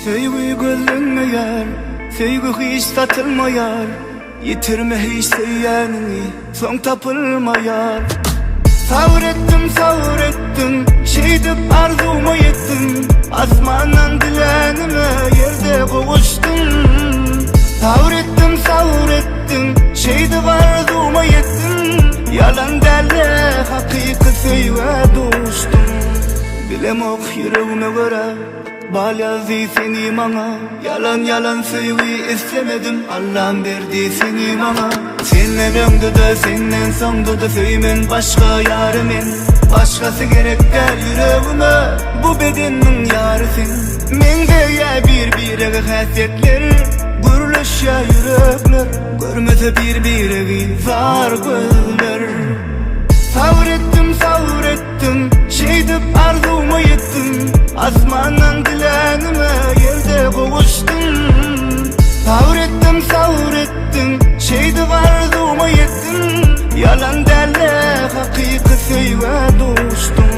Söýgi gözlenmeýär, söýgi hiç satylmaýar Ýitirme hiç söýýäniňi, soň tapylmaýar Sabyr etdim, sabyr etdim, şeýdip arzuwma ýetdim Asmandan dilänime ýerde gowuşdym Sabyr etdim, sabyr etdim, şeýdip arzuwma ýetdim Ýalan dälde hakyky söýgä duşdum Bilemok ýüregime görä Bal ýazdy seni maňa Ýalan ýalan söýgi islemedim Allam berdi seni maňa Senden öňde-de senden soňda-da söýmen başga ýary men Başgasy gerek däl ýüregime Bu bedenmiň ýary sen Meňzeýä bir birege häsiýetler Gürleşýä ýürekler Görmese bir biregi zar gözler Sabyr etdim sabyr etdim Etdim, şeýdip arzuwma ýetdim Asmandan dilänime ýerde gowuşdym Sabyr etdim, sabyr etdim, şeýdip arzuwma ýetdim Ýalan dälde hakyky söýgä duşdum.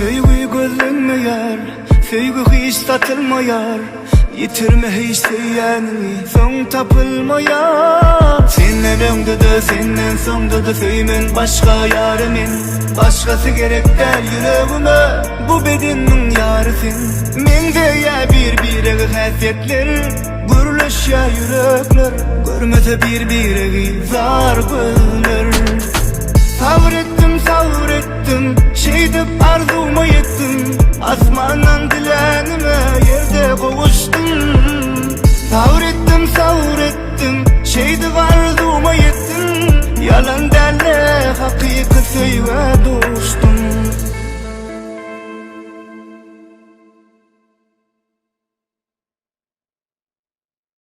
Söýgi gözlenmeýär, söýgi hiç satylmaýar Ýitirme hiç söýýäniňi, soň tapylmaýar Senden öňde-de, senden soňda-da söýmen başga ýary men Başgasy gerek däl ýüregime, bu bedenmiň ýary sen Meňzeýär bir-birege häsiýetler Gürleşýär ýürekler, görmese bir-biregi zar gözler. Sabyr etdim, sabyr etdim, şeýdip arzuwma ýetdim, Asmandan dilänime ýerde gowuşdym. Sabyr.